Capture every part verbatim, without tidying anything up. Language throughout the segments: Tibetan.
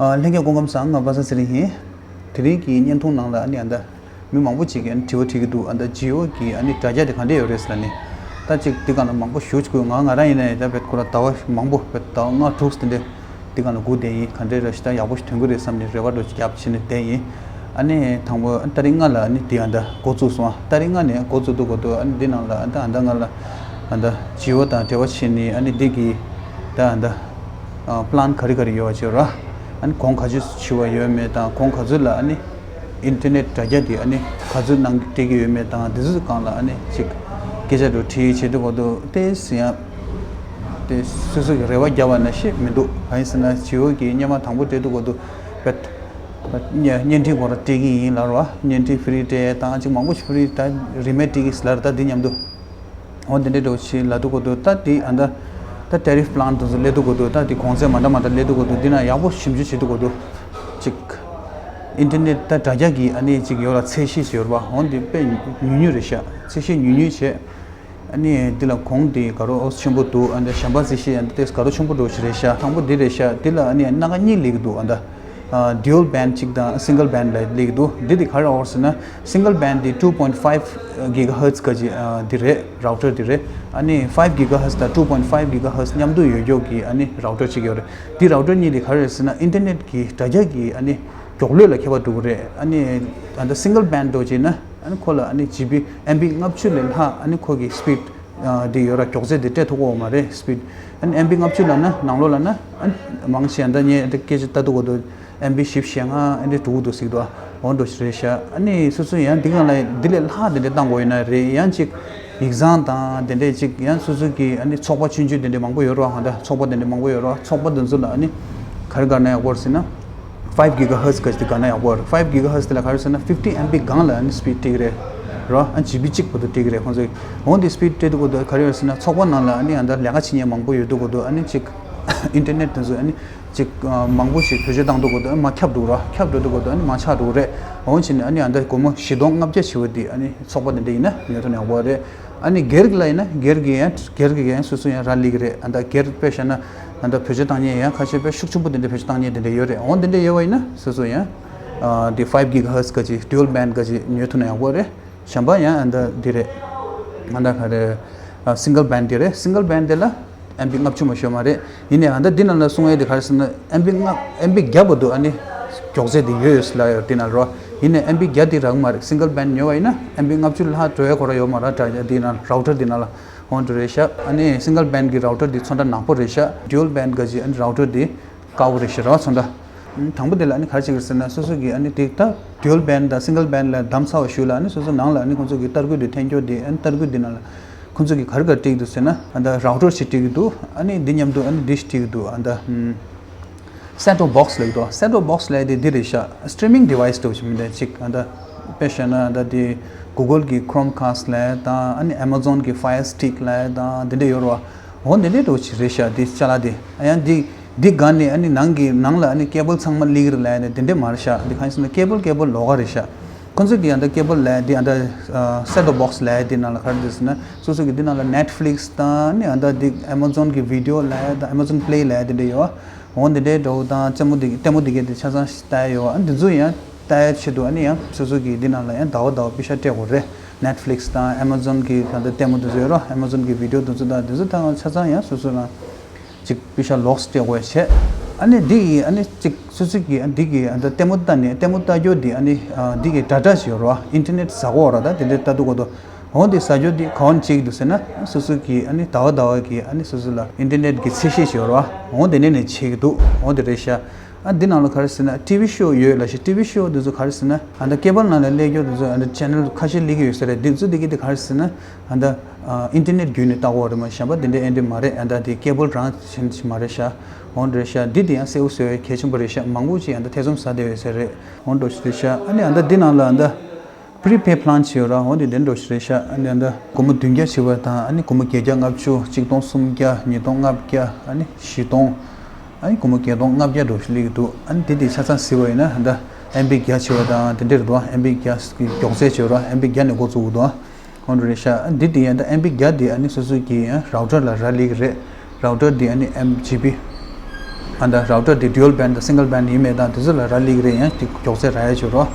ཨ། ལྷན་རྒྱས་སྐུ་ཁམས་བཟང་། ང་པ་སངས་ཚེ་རིང་ཡིན། དེ་རིང་གི་བརྙན་ཐུང་ནང་ལ་ཨ་ནི་ཨ་ད་མི་མང་པོ་ཅིག་གིས་ཨ་ནི་དྲི་བ་དྲིས་ཀྱི་འདུག་ཨ་ད་ཇི་ཡོ་གི་ཨ་ནི་དྲ་རྒྱ་དེ་ག་འདྲས་ཡོད་རེད་ཟེར་ལབ་ནས། ད་ཅིག་འདི་སྒང་ལ་མང་པོ་ཞུ་ཅིག་དགོས། ང་ང་རང་ཡིན་ན་ཡང་ད་བེད་ཁོ་ར་ཟླ་བ་མང་པོ་བེད་ཟླ་བ་ལྔ་དྲུག་དེ་འདྲས་འདི་སྒང་ལ་སྒུག་བསྡད་ཡིན། ག་འདྲས་རེད་ཤག་ད་ཡག་པོ་ཞིག་ཐོན་གྱི་རེད་བསམ་ནས་རེ་བ་འདྲ་ཅིག་བརྒྱབ་བྱས་ནས་བསྡད་ཡིན། ཨ་ནི་དང་པོ་ཨ་ནི་ཏ་རིག་ལྔ་ལ་ཨ་ནི་འདི་ཨ་ད་འགོ་བཙུགས་སོང་། ཨ་ཏ་རིག་ལྔ་ནས་འགོ་བཙུགས་དུས་སྐབས་དུ་ཨ་ནི་འདི་ནང་ལ་ཨ་ད་ཨ་ད་ང་ལ་ཨ་ད་ཇི་ཡོ་དང་འབྲེལ་བ་བྱས་ནས་ཨ་ནི་འདི་གི་ད་ཨ་ད་ཨ་པི་ལན་ག་རེ་ག་རེ་ཡོད་པ་ཅིག་ར། ཨ་ནི་གོང་ག་ཚོད་ཞུ་བ་ཡོད་མེད་དང་གོང་ག་ཚོད་ལ་ཨ་ནི་ཨིན་ཊར་ནེཊ་དྲ་རྒྱ་དེ་ཨ་ནི་ག་ཚོད་ནང་སྤྲད་ཀྱི་ཡོད་མེད་དང་དེ་ཚོའི་སྒང་ལ་ཨ་ནི་ཅིག་སྐད་ཆ་འདྲ་དྲིས་བྱེད་དུས་སྐབས་དུ་ཏོག་ཙམ་ཡང་དེ་སོ་སོ་གི་རེ་བ་བརྒྱབ་པ་ནང་བཞིན་མི་འདུག་གང་ཡིན་ཟེར་ན་ཇི་ཡོ་གི་སྔོན་མ་དང་པོ་སྤྲད་དུས་སྐབས་དུ་བེད་བརྙན་འཕྲིན་སྐོར་སྤྲད་ཀྱི་ཡིན་ལབ་ར། བརྙན་འཕྲིན་ཕི་རི་སྤྲད་དང་ཅིག་མང་པོ་ཞིག་ཕི་རི་ད་རིན་མེད་སྤྲད་ཀྱི་ལབ་ར། ད་འདི་མཉམ་དུ་འོ་འདི་འདྲའི་འདྲ་བོ་ཞིག་ལབ་དུས་སྐབས་དུ་ད་འདི་ཨ་ད་ད་ཊེ་རིཕ་པི་ལན་དེ་ཚོ་སླེབས་དུས་སྐབས་དུ་ད་འདི་གོང་ཚད་མ་འདྲ་མ་འདྲ་སླེབས་དུས་སྐབས་དུ་འདི་ན་ཡག་པོ་ཞིབ་འཇུག་བྱེད་དུས་སྐབས་དུ་ཅིག་ཨིན་ཊར་ནེཊ་ད་དྲ་རྒྱ་གི་ཨ་ནི་ཅིག་ཡོད་ལ་ཚད་གཞི་ཞིག་ཡོད་ར་བ། འོ་འདི་དཔེ་ཉུང་ཉུང་རེད་ཤག་ཚད་གཞི་ཉུང་ཉུང་བྱས། ཨ་ནི་འདི་ལ་གོང་དེ་ག་རོ་ཨོ་ཆེན་པོ་འདུག་ཨ་ནི་གཞན་པ་ཚད་གཞི་ཨ་ནི་ཏེས་ག་རོ་ཆེན་པོ་འདྲ་བོ་ཞིག་རེད་ཤག་དང་པོ་འདི་རེད་ཤག་འདི་ལ་ཨ་ནི་སྣ་ཁ་གཉིས་སླེབས་ཀྱི་འདུག་ཨ་ད། ཨ། ཌུ་ཨལ་བེན་ཌི་གཅིག་དང་སིང་གལ་བེན་ཌི་ལ་སླེབས་ཀྱི་འདུག་འདི་དེ་ག་རེ་ཡོད་ཟེར་ན། སིང་གལ་བེན་ཌི་དེ་two point five gigahertz ག་ཅིག་ཨ་འདི་རེད། རའུ་ཊར་འདི་རེད། ཨ་ནི་five gigahertz དང་two point five gigahertz མཉམ་དུ་ཡོད་རྒྱུ་གི་ཨ་ནི་རའུ་ཊར་གཅིག་ཡོད་རེད། འདི་རའུ་ཊར་གཉིས་དེ་ག་རེ་རེད་ཟེར་ན། ཨིན་ཊར་ནེཊ་གི་དྲ་རྒྱ་གི་ཨ་ནི་མགྱོགས་ལོས་ལ་ཁྱད་པར་འགྲོ་གི་རེད། ཨ་ནི་ཨ་ད་སིང་གལ་བེན་ཌི་འདྲ་བོ་བྱས་ན་ཨ་ནི་ཁོ་ལ་ཨ་ནི་ཇི་བི་ཨེམ་བི་ལྔ་བཅུ་ལས་ལྷག་ཨ་ནི་ཁོ་གི་སི་པིཌ་ཨ་འདི་ཡོད་ར། མགྱོགས་ཚད་འདི་སྤྲད་ཐུབ་ཀྱི་ཡོད་མ་རེད། སི་པིཌ་ཨ་ནི་ཨེམ་བི་ལྔ་བཅུ་ལབ་ན་ནང་ལོགས་ལབ་ན་ཨ་ནི་མང་ཆེ་ཨ་ད་ངས་ཨ་ད་སྐད་ཆ་ལྟ་དུས་སྐབས་དུ་ཨེམ་བི་བཞི་བཅུ་ཞེ་ལྔ་ཨ་འདྲ་འགྲོ་གི་འདུག་ཟེར་གྱི་འདུག་འོ་འདྲ་བོ་ཞིག་རེད་ཤག་ཨ་ནི་སོ་སོ་ཡང་འདི་ག་ལ་འདི་ལས་ལྷག་དེ་འདྲ་བཏང་དགོས་ཡོད་ན་རེད། ཡང་ཅིག་ཡིག་ཚང་དང་དེ་འདྲས་ཅིག་ཡང་སོ་སོ་གི་ཨ་ནི་ཚོགས་པ་ཆུང་ཆུང་དེ་འདྲས་མང་པོ་ཡོད་རེད་བ། ང་ད་ཚོགས་པ་དེ་འདྲས་མང་པོ་ཡོད་རེད་བ། ཚོགས་པ་དེ་ཚོ་ལ་ཨ་ནི་ག་རེ་བཀའ་གནང་ཡག་པོ་རེད་ཟེར་ན། five gigahertz ག་ཅིག་དེ་བཀའ་གནང་ཡག་པོ་རེད། five gigahertz དེ་ལ་ག་རེ་ཟེར་ན་fifty M B སྒང་ལ་ཨ་ནི་སི་པིཌ་སྤྲད་ཀྱི་རེད་རོ། ཨ་ནི་ཇི་བི་གཅིག་བར་དུ་སྤྲད་ཀྱི་རེད་ཁོང་ཚོས། འོ་འདི་སི་པིཌ་སྤྲད་དུས་སྐབས་དུ་ག་རེ་ཡོད་ཟེར་ན། ཚོགས་པ་ནང་ལ་ཨ་ནི་ཨ་ད་ལས་ཀ་བྱེད་མཁན་མང་པོ་ཡོད་དུས་སྐབས་དུ་ཨ་ནི་ཅིག་ཨིན་ཊར་ནེཊ་དེ་ཚོ་ཨ་ནི་ཅིག་ཨ་མང་པོ་ཞིག་བེད་སྤྱོད་བཏང་དུས་སྐབས་དུ་ཨ་ནི་མར་ཁྱབ་འགྲོ་ར། ཁྱབ་འགྲོ་དུས་སྐབས་དུ་ཨ་ནི་མར་ཆག་འགྲོ་རེད། འོ་བྱས་ནས་ཨ་ནི་ཨ་ད་སྒོར་མོ་བཞི་སྟོང་ལྔ་བརྒྱ་བྱེད་པ་དེ་ཨ་ནི་ཚོགས་པ་དེ་འདྲ་ཡིན་ན་ཉོ་ཐུབ་ན་ཡག་པོ་རེད། ཨ་ནི་སྒེར་གྱི་ལ་ཡིན་ན་སྒེར་གྱི་ཡང་སྒེར་གྱི་ཡང་སོ་སོ་ཡང་རག་ལས་ཀྱི་རེད། ཨ་ད་སྒེར་དཔེ་བཞག་ན་ཨ་ད་བེད་སྤྱོད་བཏང་མཁན་ཡང་ཁ་ཤས་དཔེ་ཤུགས་ཆེན་པོ་དེ་འདྲ་བེད་སྤྱོད་བཏང་མཁན་དེ་འདྲ་ཡོད་རེད། འོ་དེ་འདྲ་ཡོད་པ་ཡིན་ན་སོ་སོ་ཡང་ཨ་དེ་five gigahertz ག་ཅིག་ཌུ་ཨལ་བེན་ཌི་ག་ཅིག་ཉོ་ཐུབ་ན་ཡག་པོ་རེད། གཞན་པ་ཡང་ཨ་ད་འདི་རེད། ཨ་ད་ག་རེ་ཨ་སིང་གལ་བེན་ཌི་འདི་རེད། སིང་གལ་བེན་ཌི་འདི་ལ་ཨེམ་བི་ལྔ་བཅུ་མ་ཤོར་མ་རེད། ཡིན་ནའི་ཨ་ད་འདི་ནང་ལ་གསུང་ཡས་དེ་ག་རེ་ཟེར་ན། ཨེམ་བི་ལྔ་ཨེམ་བི་བརྒྱ་བར་དུ་ཨ་ནི་མགྱོགས་ཚད་དེ་ཡོད་ཡོད་ཟེར་ལབ་ཡོད་འདི་ནང་རོ། ཡིན་ནའི་ཨེམ་བི་བརྒྱ་དེ་རག་མ་རེད། སིང་གལ་བེན་ཌི་ཉོས་པ་ཡིན་ན་ཨེམ་བི་ལྔ་བཅུ་ལྷག་འགྲོ་ཡས་ཁོ་རང་ཡོད་མ་རེད། དྲ་རྒྱ་འདི་ནང་རའུ་ཊར་འདི་ནང་ལ་འོ་འདྲ་རེད་ཤག་ཨ་ནི་སིང་གལ་བེན་ཌི་གི་རའུ་ཊར་འདི་ཚོན་ཁྲ་ནག་པོ་རེད་ཤག་ཌུ་ཨལ་བེན་ཌི་ག་ཅིག་ཨ་ནི་རའུ་ཊར་འདི་དཀར་པོ་རེད་ཤག་ར། ཚོན་ཁྲ། ཨ་དང་པོ་དེ་ལ་ཨ་ནི་ག་རེ་བྱེད་ཀྱི་རེད་ཟེར་ན། སོ་སོ་གི་ཨ་ནི་དེ་ད་ཌུ་ཨལ་བེན་ཌི་དང་སིང་གལ་བེན་ཌི་ལ་བདམས་ཚར་བ་ཞུ་ལ་ཨ་ནི་སོ་སོ་ནང་ལ་ཨ་ནི་ཁོང་ཚོ་གི་ཏར་སྐུད་དེ་འཐེན་རྒྱུ་དེ་ཨ་ནི་ཏར་སྐུད་དེ་ནང་ལ་ཁོང་ཚོ་གི་ག་རེ་ག་རེ་སྤྲད་ཀྱི་འདུག་ཟེར་ན། ཨ་ད་རའུ་ཊར་ཞིག་སྤྲད་ཀྱི་འདུག་ཨ་ནི་འདི་མཉམ་དུ་ཨ་ནི་ཌིཤ་སྤྲད་ཀྱི་འདུག་ཨ་ད་ཨམ་སེཊ་ཊོབ་བོག་སི་ལབ་ཀྱི་འདུག་སེཊ་ཊོབ་བོག་སི་ལབ་དེ་འདི་རེད་ཤག་སི་ཊི་རི་མིང་ཌི་ཝའི་སི་འདྲ་བོ་ཞིག་མི་འདུག་ཅིག་ཨ་ད་དཔེ་བཞག་ན་ཨ་ད་དེ་གུ་གལ་གི་ཁི་རོམ་ཁ་སི་ཊི་ལབ་དང་ཨ་ནི་ཨེ་མ་ཛོན་གི་ཕ་ཡར་སི་ཊིག་ལབ་དང་དེ་འདྲ་ཡོད་རེད་བ། འོ་འདི་འདྲའི་འདྲ་བོ་ཅིག་རེད་ཤག་འདི་ཅ་ལག་འདི། ཨ་ཡང་འདི་འདི་སྒང་ནས་ཨ་ནི་ནང་གི་ནང་ལ་ཨ་ནི་ཀེ་བལ་ཚང་མ་སླེབས་ཀྱི་རེད་ལབ་ནས་དེ་འདྲས་མ་རེད་ཤག་འདི་གང་ཡིན་ཟེར་ན་ཀེ་བལ་ཀེ་བལ་ལོགས་ཀ་རེད་ཤག་ཁོང་ཚོས་ཀྱི་ཨ་ད་ཀེ་བལ་ལབ་འདི་ཨ་ད་སེཊ་ཊོབ་བོག་སི་ལབ་འདི་ནང་ལ་ག་རེ་འདུག་ཟེར་ན། སོ་སོ་གི་འདི་ནང་ལ་ནེཊ་ཕི་ལིག་སི་དང་ཨ་ནི་ཨ་ད་འདི་ཨེ་མ་ཛོན་གི་བི་ཌི་ཡོ་ལབ་དང་ཨེ་མ་ཛོན་པི་ལེ་ལབ་འདི་འདྲས་ཡོད། འོ་འདི་འདྲའི་འདྲ་བོ་དང་ལྟད་མོ་འདི་ལྟད་མོ་འདི་གས་དེ་ཆ་ཚང་ཞིག་ལྟ་ཡ་ཡོད། ཨ་འདི་ཚོ་ཡང་ལྟ་ཡ་ཆེད་དུ་ཨ་ནི་ཡང་སོ་སོ་གི་འདི་ནང་ལ་ཡང་ཟླ་བ་ཟླ་བ་པེ་ཤ་སྤྲད་དགོས་རེད། ནེཊ་ཕི་ལིག་སི་དང་ཨེ་མ་ཛོན་གི་ད་ལྟ་ལྟད་མོ་འདི་ཚོ་ཡོད་རོ། ཨེ་མ་ཛོན་གི་བི་ཌི་ཡོ་འདི་ཚོ་དང་འདི་ཚོ་དང་ཆ་ཚང་ཡང་སོ་སོ་རང་ཅིག་པེ་ཤ་ལོགས་སྤྲད་དགོས་བྱས། ཨ་ནི་འདི་ཡི་ཨ་ནི་ཅིག་སོ་སོ་གི་ཨ་འདི་གི་ཨ་ད་ལྟད་མོ་ལྟ་ནས་ལྟད་མོ་ལྟ་རྒྱུ་འདི་ཨ་ནི་ཨ་འདི་གི་ཌ་ཊ་ཞིག་ཡོད་རོ། ཨིན་ཊར་ནེཊ་ཟ་གོ་ར། ད་དེ་འདྲའི་ལྟ་དུས་སྐབས་དུ། འོ་འདི་ཟ་རྒྱུ་འདི་ག་བ་ནས་བྱེད་ཀྱི་འདུག་ཟེར་ན། སོ་སོ་གི་ཨ་ནི་ཟླ་བ་ཟླ་བ་གི་ཨ་ནི་སོ་སོ་ལ་ཨིན་ཊར་ནེཊ་གི་ཚད་གཞི་ཞིག་ཡོད་རེད་བ། འོ་དེ་ནས་ནས་བྱེད་ཀྱི་འདུག་འོ་དེ་རེད་ཤག་ཨ་འདི་ནང་ལ་ག་རེ་ཟེར་ན་ཊི་ཝི་ཤོ་ཡོད་ལ་ཤི། ཊི་ཝི་ཤོ་འདི་ཚོ་ག་རེ་ཟེར་ན་ཨ་ད་ཀེ་བལ་ནང་ལ་སླེབས་རྒྱུ་འདི་ཚོ་ཨ་ད་ཅེ་ནལ་ཁ་ཤས་སླེབས་ཀྱི་ཡོད་ས་རེད། འདི་ཚོ་འདི་གི་འདི་ག་རེ་ཟེར་ན་ཨ་ད་ཨ་ཨིན་ཊར་ནེཊ་བརྒྱུད་ནས་ལྟ་དགོས་རེད་མ་གཞན་པ་འདི་འདྲའི་ཨེ་འདྲ་མ་རེད། ཨ་ད་འདི་ཀེ་བལ་རང་བཞིན་ཞིག་མ་རེད་ཤག་འོ་འདི་རེད་ཤག་འདི་འདི་ཡང་གསལ་པོ་གསལ་བའི་གལ་ཆེན་པོ་རེད་ཤག་མང་པོ་ཅིག་ཨ་ད་ཐེ་ཚོམ་ཟ་བསྡད་ཡོད་ས་རེད། འོ་འདྲ་ཞིག་རེད་ཤག་ཨ་ནི་ཨ་ད་འདི་ནང་ལ་ཨ་ད་པི་རི་པེ་ཌི་པི་ལན་ཞིག་ཡོད་ར། འོ་འདི་དེ་འདྲ་ཞིག་རེད་ཤག་ཨ་ནི་ཨ་ད་སྒོར་མོ་བདུན་བརྒྱ་བྱས་པ་དང་ཨ་ནི་སྒོར་མོ་བརྒྱད་བརྒྱ་ལྔ་བཅུ། ཆིག་སྟོང་སུམ་བརྒྱ། ཉིས་སྟོང་ལྔ་བརྒྱ། ཨ་ནི་བཞི་སྟོང་། ཨ་ནི་སྒོར་མོ་བརྒྱད་སྟོང་ལྔ་བརྒྱ་འདྲ་ཞིག་སླེབས་ཀྱི་འདུག་ཨ་ནི་དེ་དེ་ཆ་ཚང་གཟིགས་པ་ཡིན་ན་ཨ་ད་ཨེམ་བི་བརྒྱ་བྱས་པ་དང་དེ་འདྲ་རེད་འདུག་ཨེམ་བི་བརྒྱ་གི་མགྱོགས་ཚད་བྱས་པ་ར། ཨེམ་བི་བརྒྱ་ནས་འགོ་བཙུགས་ཀྱི་འདུག་འོ་འདྲ་རེད་ཤག་ཨ་འདི་དེ་ཡང་ད་ཨེམ་བི་བརྒྱ་དེ་ཨ་ནི་སོ་སོ་གི་ཡང་རའུ་ཊར་ལ་རག་ལས་ཀྱི་རེད། རའུ་ཊར་དེ་ཨ་ནི་ཨེམ་ཇི་བི་ ཨ་ད་རའུ་ཊར་དེ་ཌུ་ཨལ་བེན་དང་སིང་གལ་བེན་ཡིན་མེད་དང་དེ་ཚོ་ལ་རག་ལས་ཀྱི་རེད། ཡང་དེ་མགྱོགས་ཚད་རག་ཡ་ཆེ་རོ།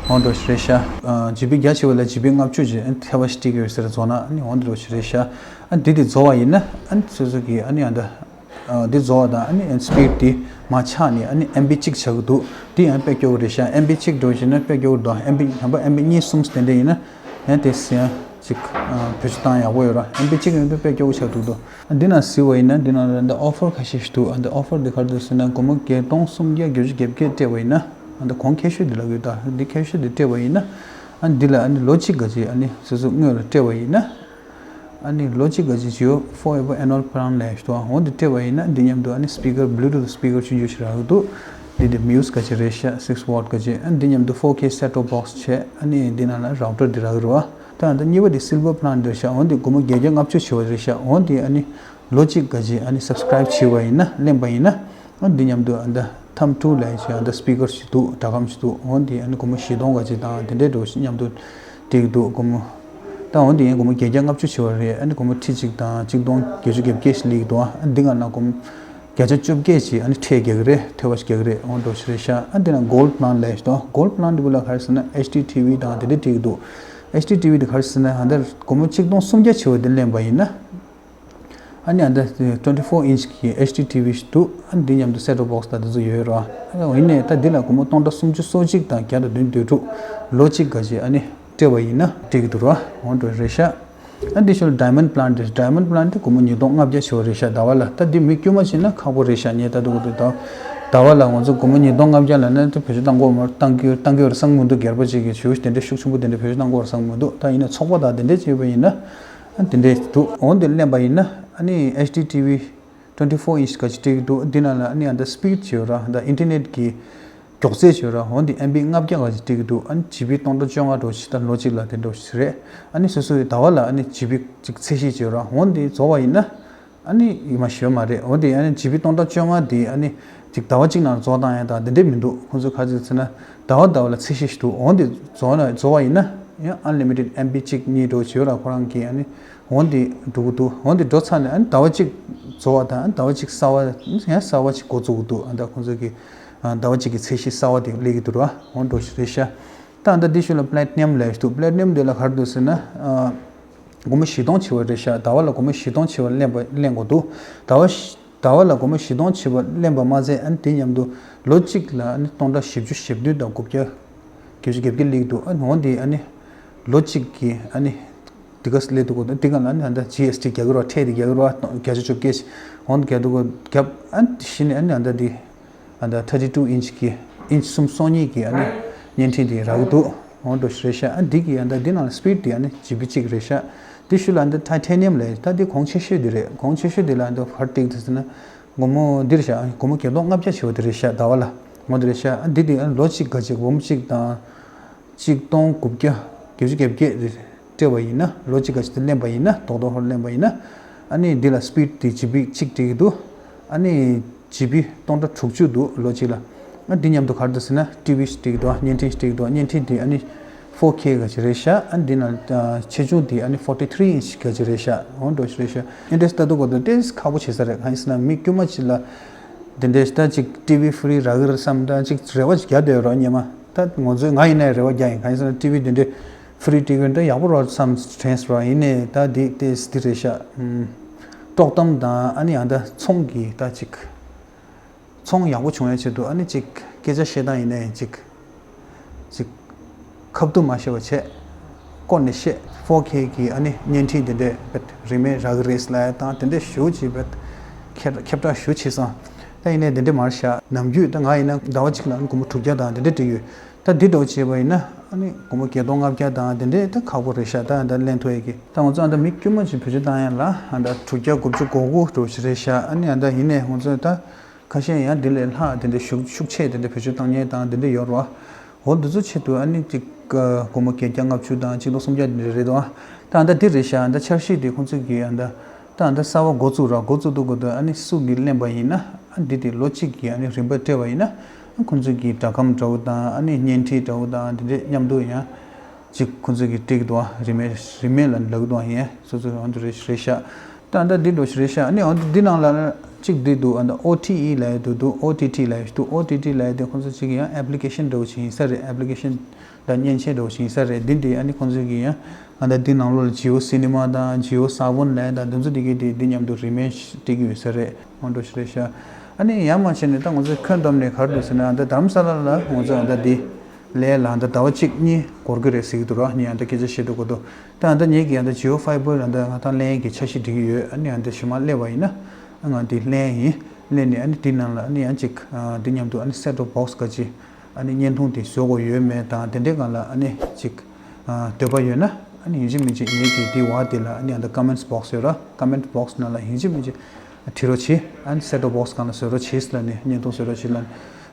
འོ་འདྲ་ཞིག་རེད་ཤག་ཨ་ཇི་བི་རྒྱ་ཆེ་བ་ལ་ཇི་བི་ལྔ་བཅུ་ཅིག་ཨ་ཐེ་བ་ཞིག་སྤྲད་ཀྱི་ཡོད་ཟེར་རྫོགས་ན་ཨ་ནི་འོ་འདྲ་ཞིག་རེད་ཤག་ཨ་འདི་དེ་རྫོགས་པ་ཡིན་ན་ཨ་ནི་སོ་སོ་གི་ཨ་ནི་ཨ་ད་ཨ་འདི་རྫོགས་པ་དང་ཨ་ནི་ཨ་སི་པིཌ་དེ་མར་ཆག་ནས་ཨ་ནི་ཨེམ་བི་གཅིག་ཆགས་ཀྱི་འདུག་དེ་ཡང་དཔེ་སྐྱོ་བོ་རེད་ཤག་ཨེམ་བི་གཅིག་འགྲོ་བཞིན་ན་དཔེ་སྐྱོ་བོ་འདུག་ཨེམ་བི་ཡང་པ་ཨེམ་བི་གཉིས་གསུམ་དེ་འདྲ་ཡིན་ན་ཡང་དེ་ཡང་ཅིག་ཨ་བེད་སྤྱོད་བཏང་ཡག་པོ་ཡོད་ར། ཨེམ་བི་གཅིག་ཡོད་དུས་དཔེ་སྐྱོ་བོ་ཆགས་འདུག་འདུག་ཨ་འདི་ན་གཟིགས་པ་ཡིན་ན་འདི་ན་ལ་འདི་ཨོ་ཕར་ཁ་ཤས་ཤིག་འདུག་ཨ་འདི་ཨོ་ཕར་འདི་ག་རེ་འདུག་ཟེར་ན་སྒོར་མོ་བརྒྱད་སྟོང་སུམ་བརྒྱ་བརྒྱད་ཅུ་གྱ་བརྒྱད་སྤྲད་པ་ཡིན་ན་ཨ་འདི་གོང་ཁེ་ཤོས་འདི་ལ་ཡོད། ད་འདི་ཁེ་ཤོས་འདི་སྤྲད་པ་ཡིན་ན་ཨ་འདི་ལ་ཨ་འདི་ལོ་གཅིག་ག་ཅིག་ཨ་ནི་སོ་སོ་དངུལ་ལ་སྤྲད་པ་ཡིན་ན་ཨ་ནི་ལོ་གཅིག་ག་ཅིག་ཇི་ཡོ་ཕོར་ཨེ་ཝར་ཨེ་ནུ་ཨལ་པི་ལན་ལབ་ཡ་ཞིག་འདུག་འོ་འདི་སྤྲད་པ་ཡིན་ན་འདི་མཉམ་དུ་ཨ་ནི་སི་པི་ཀར་བྷུ་ལུ་ཊུཐ་སི་པི་ཀར་ཆུང་ཆུང་ཞིག་རག་གི་འདུག་འདི་འདི་མིའུ་སི་ག་ཅིག་རེད་ཤག་སིག་ཝཊ་ག་ཅིག་ཨ་འདི་མཉམ་དུ་ཕོར་ཁེ་སེ་ཊོབ་བོག་སི་བྱས། ཨ་ནི་འདི་ནང་ལ་རའུ་ཊར་འདི་རག་གི་རེད་བ། ད་ད་གཉིས་པ་དེ་སིལ་ཝར་པི་ལན་རེད་ཤག་འོ་འདི་སྒོར་མོ་བརྒྱད་བརྒྱ་ལྔ་བཅུ་བྱས་པ་རེད་ཤག་འོ་འདི་ཨ་ནི་ལོ་གཅིག་ག་ཅིག་ཨ་ནི་སབ་སི་ཀ་རའིབ་བྱས་པ་ཡིན་ན་ལེན་པ་ཡིན་ན་ཨ་འདི་མཉམ་དུ་ཨ་ད་ཐམ་ཊུ་ལབ་ཡ་ཅིག་ཨ་ད་སི་པི་ཀར་ཞིག་འདུག་སྒྲ་སྒམ་ཞིག་འདུག་འོ་འདི་ཨ་ནི་སྒོར་མོ་བཞི་སྟོང་ག་ཅིག་དང་དེ་འདྲའི་འགྲོ་ཞིག་མཉམ་དུ་སྤྲད་ཀྱི་འདུག་སྒོར་མོ་ད་འོ་འདི་ཡང་སྒོར་མོ་བརྒྱད་བརྒྱ་ལྔ་བཅུ་བྱས་པ་རེད། ཨ་ནི་སྒོར་མོ་ཁྲི་གཅིག་དང་གཅིག་སྟོང་བརྒྱད་ཅུ་གྱ་བརྒྱད་ཞིག་སླེབས་ཀྱི་འདུག་ཨ་འདི་ག་ན་སྒོར་མོ་བརྒྱ་ཆ་བཅོ་བརྒྱད་ཅིག་ཨ་ནི་ཁྲལ་རྒྱག་གི་རེད། ཐོལ་པ་ཞིག་རྒྱག་གི་རེད། འོ་འདྲ་ཞིག་རེད་ཤག་ཨ་འདི་ན་གོལ་ཌི་པི་ལན་ལབ་ཡ་ཞིག་འདུག་གོལ་ཌི་པི་ལན་འདི་བོ་ལ་ག་རེ་ཟེར་ན་ཨེཆ་ཌི་ཊི་ཝི་དང་དེ་འདྲ་སྤྲད་ཀྱི་འདུག་ཨེཆ་ཌི་ཊི་ཝི་དེ་ག་རེ་ཟེར་ན་ཨ་ད་སྒོར་མོ་གཅིག་སྟོང་སུམ་བརྒྱ་བྱས་པ་འདི་ལེན་པ་ཡིན་ན་ཨ་ནི་ཨ་ད་ཊུ་ཝེན་ཊི་ཕོར་ཨིན་ཆི་གི་ཨེཆ་ཌི་ཊི་ཝི་ཞིག་འདུག་ཨ་འདི་མཉམ་དུ་སེ་ཊོབ་བོག་སི་དང་དེ་ཚོ་ཡོད་རེད་བ། ཨ་ཡིན་ནའི་ད་འདི་ལ་སྒོར་མོ་སྟོང་ཕྲག་སུམ་ཅུ་སོ་གཅིག་དང་བརྒྱ་དང་བདུན་དོན་དྲུག་ལོ་གཅིག་ག་ཅིག་ཨ་ནི་སྤྲད་པ་ཡིན་ན་འགྲིག་གི་འདུག་ར། འོ་འདྲ་རེད་ཤག་ཨ་འདི་ཤོར་ཌའི་མོན་ཌི་པི་ལན་དེ་ཌའི་མོན་ཌི་པི་ལན་དེ་སྒོར་མོ་ཉིས་སྟོང་ལྔ་བརྒྱ་བྱས་པ་རེད་ཤག་ཟླ་བ་ལ། ད་འདི་མི་དཀྱུས་མ་བྱས་ན་ཁག་པོ་རེད་ཤག་ངས་ལྟ་དུས་ད་ཟླ་བ་ལ་ང་ཚོ་སྒོར་མོ་ཉིས་སྟོང་ལྔ་བརྒྱ་ལབ་ན་ད་བེད་སྤྱོད་བཏང་གི་ཡོད་མ་བཏང་གི་ཡོད་བཏང་གི་ཡོད་རེད་བསམ་གི་མི་འདུག་སྒེར་པ་ཅིག་གིས་ཞེ་པོ་དེ་འདྲའི་ཤུགས་ཆེན་པོ་དེ་འདྲ་བེད་སྤྱོད་བཏང་གི་ཡོད་རེད་བསམ་གི་མི་འདུག་ད་ཡིན་ན་ཚོགས་པ་དང་དེ་འདྲས་བྱས་པ་ཡིན་ན་ཨ་དེ་འདྲས་འདུག་འོ་འདི་ལེན་པ་ཡིན་ན་ཨ་ནི་ཨེཆ་ཌི་ཊི་ཝི་ཊུ་ཝེན་ཊི་ཕོར་ཨིན་ཆི་ག་ཅིག་སྤྲད་ཀྱི་འདུག་འདི་ནང་ལ་ཨ་ནི་ཨ་ད་སི་པིཌ་བྱས་ཡོད་ར། ད་ཨིན་ཊར་ནེཊ་གི་མགྱོགས་ཚད་བྱས་ར། འོ་འདི་ཨེམ་བི་ལྔ་བརྒྱ་ག་ཅིག་སྤྲད་ཀྱི་འདུག་ཨ་ནི་ཇི་བི་སྟོང་ཕྲག་བཅོ་ལྔ་འགྲོ་ཞིག་ད་ལོ་གཅིག་ལ་དེ་འགྲོ་ཞིག་རེད། ཨ་ནི་སོ་སོའི་ཟླ་བ་ལ་ཨ་ནི་ཇི་བི་གཅིག་ཚད་གཞི་བྱས་ར། འོ་འདི་རྫོགས་པ་ཡིན་ན་ཨ་ནི་ཡིན་མ་ཞོན་མ་རེད། འོ་འདི་ཨ་ནི་ཇི་བི་སྟོང་ཕྲག་བཅོ་ལྔ་འདི་ཨ་ནི་ཅིག་ཟླ་བ་གཅིག་ནང་རྫོགས་བཏང་ཡ་དང་དེ་འདྲས་མི་འདུག་ཁོང་ཚོས་ག་ཅིག་ཟེར་ན་ཟླ་བ་ཟླ་བ་ལ་ཚད་གཞི་ཞིག་འདུག་འོ་འདི་རྫོགས་ན་རྫོགས་པ་ཡིན་ན་ཡང་ཨན་ལི་མི་ཊེཌ་ཨེམ་བི་གཅིག་གཉིས་འགྲོ་བྱས་ར། ཁོ་རང་གིས་ཨ་ནི་འོ་འདི་འགྲོ་གི་འདུག་འོ་འདི་འགྲོ་ཚར་ནས་ཨ་ནི་ཟླ་བ་གཅིག་རྫོགས་པ་དང་ཟླ་བ་གཅིག་གསར་པ་ཡང་གསར་པ་ཅིག་འགོ་བཙུགས་འདུག་ཨ་ད་ཁོང་ཚོ་གི་ཨ་ཟླ་བ་གཅིག་གི་ཚད་གཞི་གསར་པ་དེ་སླེབས་ཀྱི་འདུག་ར། འོ་འདྲ་ཞིག་རེད་ཤག་ད་ཨ་ད་འདི་ཤུལ་ལ་པི་ལེ་ཊི་ནམ་ལབ་ཡ་ཞིག་འདུག་པི་ལེ་ཊི་ནམ་དེ་ལ་ག་རེ་འདུག་ཟེར་ན་ཨ་སྒོར་མོ་བཞི་སྟོང་བྱས་པ་རེད་ཤག་ཟླ་བ་ལ་སྒོར་མོ་བཞི་སྟོང་བྱས་པ་ལེན་པ་ལེན་དགོས་འདུག་ཟླ་བ་ཟླ་བ་ལ་སྒོར་མོ་བཞི་སྟོང་བྱས་པ་ལེན་པ་མ་ཟད་ཨ་ནི་དེ་མཉམ་དུ་ལོ་གཅིག་ལ་ཨ་ནི་སྟོང་ཕྲག་བཞི་བཅུ་ཞེ་བདུན་དང་དགུ་བརྒྱ་བརྒྱད་ཅུ་གྱ་བརྒྱད་སླེབས་འདུག་ཨ་ནི་འོ་འདི་ཨ་ནི་ལོ་གཅིག་གི་ཨ་ནི་དེ་ག་སླེབས་འདུག་གོ། དེ་ག་ལ་ཨ་ནི་ཨ་ད་ཇི་ཨེས་ཊི་རྒྱག་གི་རེད་བ། ཁྲལ་དེ་རྒྱག་གི་རེད་བ། བརྒྱ་ཆ་བཅོ་བརྒྱད་འོ་འདི་རྒྱག་འདུག་གོ། རྒྱབ་ཨ་ནི་དེ་བཞིན་ཨ་ནི་ཨ་ད་དེ་ཨ་ད་ཐར་ཊི་ཊུ་ཨིན་ཆི་གི་ཨིན་ཆི་སུམ་སོ་གཉིས་ཀྱི་ཨ་ནི་བརྙན་འཕྲིན་དེ་རག་གི་འདུག་འོ་འདྲ་ཞིག་རེད་ཤག་ཨ་འདི་གི་ཨ་ད་འདི་ནང་ལ་སི་པིཌ་དེ་ཨ་ནི་ཇི་བི་གཅིག་རེད་ཤག་དེ་ཤུལ་ལ་ཨ་ད་ཐའི་ཐེ་ནི་ཡམ་ལབ་ད་འདི་གོང་ཆེ་ཤོས་དེ་རེད། གོང་ཆེ་ཤོས་དེ་ལ་ཨ་ད་ཧར་ཏིག་དེ་ཟེར་ན་སྒོར་མོ་འདི་རེད་ཤག་སྒོར་མོ་བརྒྱད་སྟོང་ལྔ་བརྒྱ་བྱས་པ་དེ་རེད་ཤག་ཟླ་བ་ལ། འོ་འདི་རེད་ཤག་ཨ་འདི་དེ་ཨ་ལོ་གཅིག་ག་ཅིག་སྒོར་མོ་གཅིག་དང་གཅིག་སྟོང་དགུ་བརྒྱ་བརྒྱད་ཅུ་གྱ་བརྒྱད་རེད། སྤྲད་པ་ཡིན་ན་ལོ་གཅིག་ག་ཅིག་དེ་ལེན་པ་ཡིན་ན་རྡོག་རྡོག་ཧོར་ལེན་པ་ཡིན་ན་ཨ་ནི་འདི་ལ་སི་པིཌ་དེ་ཇི་བི་གཅིག་སྤྲད་ཀྱི་འདུག་ཨ་ནི་ཇི་བི་སྟོང་ཕྲག་དྲུག་ཅུ་འདུག་ལོ་གཅིག་ལ། ཨ་འདི་མཉམ་དུ་ག་རེ་འདུག་ཟེར་ན་ཊི་ཝི་ཞིག་སྤྲད་ཀྱི་འདུག་བརྙན་འཕྲིན་ཞིག་སྤྲད་ཀྱི་འདུག་བརྙན་འཕྲིན་དེ་ཨ་ནི་ཕོར་ཁེ་ག་ཅིག་རེད་ཤག་ཨ་འདི་ན་ཆེ་ཆུང་དེ་ཨ་ནི་ཕོར་ཊི་ཐི་རི་ཨིན་ཆི་ག་ཅིག་རེད་ཤག་འོ་འདྲ་ཞིག་རེད་ཤག་ཨ་འདྲས་ལྟ་དུས་གོ་ད་ཏོག་ཙམ་ཁག་པོ་བྱེད་ས་རེད། གང་ཡིན་ཟེར་ན་མི་དཀྱུས་མ་ཅིག་ལ་དེ་འདྲས་ད་ཅིག་ཊི་ཝི་ཧྥི་རི་རག་གི་རེད་བསམ་ད་ཅིག་རེ་བ་ཅིག་རྒྱག་བསྡད་ཡོད་རེད་བ། སྔོན་མ་ད་ང་ཚོས་ང་ཡིན་ན་རེ་བ་རྒྱག་ཡིན། གང་ཡིན་ཟེར་ན་ཊི་ཝི་དེ་འདྲས་ཧྥི་རི་སྤྲད་ཀྱི་ཡོད་ན་ཡག་པོ་རེད་བསམ་དྲན་སོང་། ཡིན་ནའི་ད་འདི་ཏོག་ཙམ་འདི་རེད་ཤག་ཨམ། དཀྲོག་གཏམ་དང་ཨ་ནི་ཡང་ད་ཚོང་གི་ད་ཅིག་ཚོང་ཡག་པོ་བྱུང་ཡ་ཆེད་དུ་ཨ་ནི་ཅིག་སྐད་ཆ་བཤད་སྟངས་ཡིན་ནའི་ཅིག་ཅིག་ཁ་བསྡུ་མ་བྱས་པ་བྱས། བསྐོར་ནས་བཤད། ཕོར་ཁེ་གི་ཨ་ནི་བརྙན་འཕྲིན་དེ་འདྲས་བེད་རིན་མེད་རག་གི་རེད་ལབ་ཡ་དང་དེ་འདྲས་ཞེ་པོ་ཅིག་བེད་ཁྱབ་ཁྱབ་བསྒྲགས་ཞེ་པོ་བྱས་སོང་། ད་ཡིན་ནའི་དེ་འདྲས་མ་རེད་ཤག་ནམ་རྒྱུན་ད་ང་ཡིན་ན་ཟླ་བ་གཅིག་ལ་ཨ་ནི་སྒོར་མོ་དྲུག་བརྒྱ་དང་དེ་འདྲས་སྤྲད་ཀྱི་ཡོད། ད་འདི་འདྲ་བྱས་པ་ཡིན་ན་ཨ་ནི་སྒོར་མོ་བརྒྱད་སྟོང་ལྔ་བརྒྱ་དང་དེ་འདྲས་ད་ཁག་པོ་རེད་ཤག་ད་ད་ལེན་ཐུབ་ཡས་ཀྱི་ད་ང་ཚོ་ཨ་ད་མི་དཀྱུས་མ་ཅིག་བེད་སྤྱོད་བཏང་ཡ་ལ་ཨ་ད་དྲུག་བརྒྱ་དགུ་བཅུ་གོ་དགུ་འདྲ་ཞིག་རེད་ཤག་ཨ་ནི་ཨ་ད་ཡིན་ནའི་ང་ཚོ་ད་ཁ་ཤས་ཡང་འདི་ལས་ལྷག་དེ་འདྲས་ཤུགས་ཤུགས་ཆེ་དེ་འདྲས་བེད་སྤྱོད་བཏང་མཁན་དང་དེ་འདྲས་ཡོད་རེད་བ། འོ་འདི་ཚོ་ཆེད་དུ་ཨ་ནི་ཅིག་སྒོར་མོ་བརྒྱད་བརྒྱ་ལྔ་བཅུ་དང་གཅིག་སྟོང་སུམ་བརྒྱ་དེ་འདྲས་རེད་དོ། ད་ཨ་ད་འདི་རེད་ཤག་ཨ་ད་འཆར་གཞི་དེ་ཁོང་ཚོ་གིས་ཨ་ད་ད་ཨ་ད་གསར་པ་འགོ་བཙུགས་ར་འགོ་བཙུགས་དུས་སྐབས་དུ་ཨ་ནི་སུ་གིས་ལེན་པ་ཡིན་ན་ཨ་འདི་དེ་ལོ་གཅིག་གི་ཨ་ནི་རིན་པ་སྤྲད་པ་ཡིན་ན། ཁོང་ཚོ་གི་སྒྲ་སྒམ་འདྲ་བོ་དང་ཨ་ནི་བརྙན་འཕྲིན་འདྲ་བོ་དང་དེ་འདྲས་མཉམ་དུ་ཡང་ཅིག་ཁོང་ཚོ་གི་སྤྲད་ཀྱི་འདུག་ཨ། རིན་མེད་རིན་མེད་ལ་ལབ་ཀྱི་འདུག་ཨ། ཡིན་སོ་སོ་ཨ་འདི་རེད་རེད་ཤག་ད་ད་འདི་འདྲ་ཞིག་རེད་ཤག་ཨ་ནི་ཨ་འདི་འདི་ནང་ལ་ གཅིག་འདི་འདུག་ཨ་ད་ཨོ་ཊི་ཨི་ལབ་ཡ་འདུག་འདུག་ཨོ་ཊི་ཊི་ལབ་ཡ་འདུག་ཨོ་ཊི་ཊི་ལབ་ཡ་དེ་ཁོང་ཚོ་གཅིག་ཡང་ཨེབ་ལི་ཀེ་ཤན་འདྲ་བོ་ཞིག་ཡིན་ས་རེད། ཨེབ་ལི་ཀེ་ཤན་དང་མཉེན་ཆས་འདྲ་བོ་ཞིག་ཡིན་ས་རེད། འདི་འདི་ཨ་ནི་ཁོང་ཚོ་གི་ཡང་ཨ་ད་འདི་ནང་ལོགས་ལ་ཇི་ཨོ་སི་ནི་མ་དང་ཇི་ཨོ་ས་བོན་ལབ་ཡ་དང་འདི་ཚོ་འདི་གི་དེ་འདི་མཉམ་དུ་རི་མེ་ཤི་སྤྲད་ཀྱི་ཡོད་ས་རེད། ཁོང་ཁྲོ་ཞིག་རེད་ཤག་ཨ་ནི་ཡང་མ་བྱས་ནས་ད་ང་ཚོ་ཁྱོན་བསྡོམས་ནས་ག་རེ་འདུག་ཟེར་ན་ཨ་ད་དྷ་རམ་ས་ལ་ལ་ང་ཚོ་ཨ་ད་འདི་ལས་ལ་ཨ་ད་ཟླ་བ་གཅིག་གཉིས་འགོར་གི་རེད་ཟེར་གི་འདུག་ར། ངས་ཨ་ད་སྐད་ཆ་བཤད་འདུག་གོ་འདུག་ད་ཨ་ད་ངེད་ཀྱི་ཨ་ད་ཇི་ཨོ་ཕའི་བར་ཨ་ད་ང་ད་ལན་གྱི་འཆར་གཞི་སྒྲིག་གི་ཡོད། ཨ་ནི་ཨ་ད་ཞུ་མ་སླེབས་པ་ཡིན་ན་ཨ་ང་འདི་ལན་ཡིན། ལན་ནི་ཨ་ནི་འདི་ནང་ལ་ཨ་ནི་ཡང་གཅིག་ཨ་འདི་མཉམ་དུ་ཨ་ནི་སེ་ཊོབ་བོག་སི་ག་ཅི་ཨ་ནི་བརྙན་ཐུང་དེ་བཟོ་དགོས་ཡོད་མེད་དང་དེ་འདྲའི་སྒང་ལ་ཨ་ནི་གཅིག་ཨ་འདོད་པ་ཡོད་ན་ཨ་ནི་ཡིན་གཅིག་མིན་གཅིག་ངེད་ཀྱི་འདི་བ་དེ་ལ་ཨ་ནི་ཨ་ད་ཀོ་མེན་ཊི་བོག་སི་ཡོད་ར། ཀོ་མེན་ཊི་བོག་སི་ནང་ལ་ཡིན་གཅིག་མིན་གཅིག་བྲིས་རོགས་བྱེད། ཨ་ནི་སེ་ཊོབ་བོག་སི་སྒང་ལ་བཟོ་རོགས་བྱེད་ལབ་ནས་བརྙན་ཐུང་བཟོ་རོགས་བྱེད་ལབ་ནས་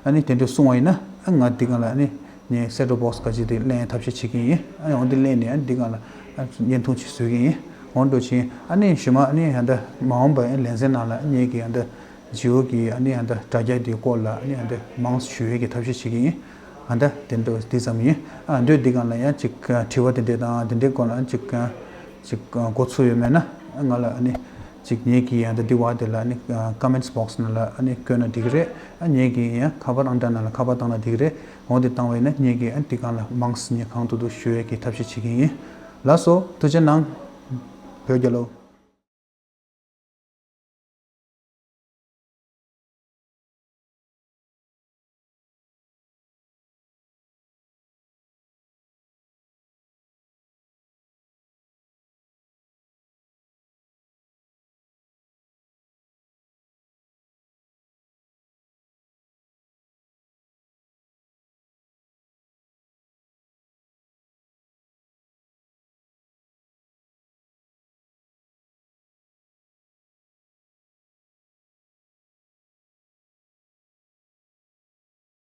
ཨ་ནི་དེ་འདྲ་གསུངས་པ་ཡིན་ན་ཨ་ང་འདི་སྒང་ལ་ཨ་ནི་ངས་སེ་ཊོབ་བོག་སི་ག་ཅི་དེ་ལེན་ཐབས་ཤེས་བྱེད་ཀྱི་ཡིན། ཨ་ནི་འོ་འདི་ལེན་ནས་ཨ་ནི་འདི་སྒང་ལ་ཨ་བརྙན་ཐུང་ཅིག་བཟོ་གི་ཡིན། འོ་འགྲོ་ཕྱིན་ཨ་ནི་ཞུ་མ་ཨ་ནི་ཨ་ད་མ་འོངས་པའི་ལེ་ཚན་ནང་ལ་ངེད་ཀྱི་ཨ་ད་ཇི་ཨོ་གི་ཨ་ནི་ཨ་ད་དྲ་རྒྱ་དེའི་སྐོར་ལ་ཨ་ནི་ཨ་ད་མང་ཙམ་ཞུ་ཡས་ཀྱི་ཐབས་ཤེས་བྱེད་ཀྱི་ཡིན། ཨ་ད་དེ་འདྲ་འདི་ཙམ་ཡིན། ཨ་འདོད་འདི་སྒང་ལ་ཡང་ཅིག་དྲི་བ་དེ་འདྲས་དང་དེ་འདྲའི་སྐོར་ལ་ཅིག་ཅིག་འགོ་ཚུགས་ཡོད་མེད་ན་ང་ལ་ཨ་ནི་ཅིག་ངེད་ཀྱི་ཡང་ད་འདི་བ་དེ་ལ་ཨ་ནི་ཀོ་མེན་ཊི་བོག་སི་ནང་ལ་ཨ་ནི་བཀོད་ན་འགྲིག་གི་རེད། ཨ་ངེད་ཀྱི་ཡང་ཁ་པར་ཨང་གྲངས་ནང་ལ་ཁ་པར་བཏང་ན་འགྲིག་གི་རེད། འོ་དེ་བཏང་བས་ན་ངེད་ཀྱི་ཨ་འདི་སྒང་ལ་མང་ཙམ་ངས་གང་ཐུབ་ཐུབ་ཞུ་ཡས་ཀྱི་ཐབས་ཤེས་བྱེད་ཀྱི་ཡིན། ལགས་སོ་ཐུགས་རྗེ་གནང་། བོད་རྒྱལ་ལོ།